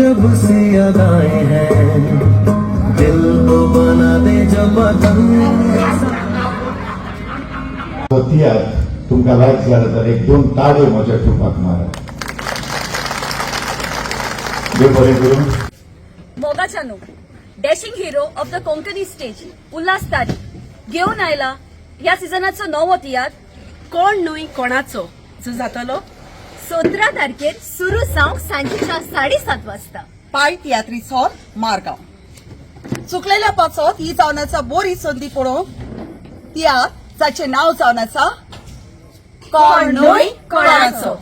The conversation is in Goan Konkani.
अजब सी अदाएं हैं, दिल को बना दे जो पतंग। तो तियात्र तुमकां लायक जालो जाल्यार एक दोन ताळयो म्हज्या ट्रुपाक मारा। देव बरें करूं। मोगाचानो, dashing hero of the Konkani stage Ulhas Tari घेऊन आयला ह्या सिजनाचो नवो तियात्र कोण न्हय कोणाचो, जो जातलो 17 तारखेर सुरू जावंक सांजेच्या 7:30 वाजता, पाय तियात्रीस हॉल, मारगांव। चुकलेल्या पासत ही जावन आसा बरी संदी पळोवंक तियात्र, जाचें नांव जावन आसा कोण न्हय कोणाचो।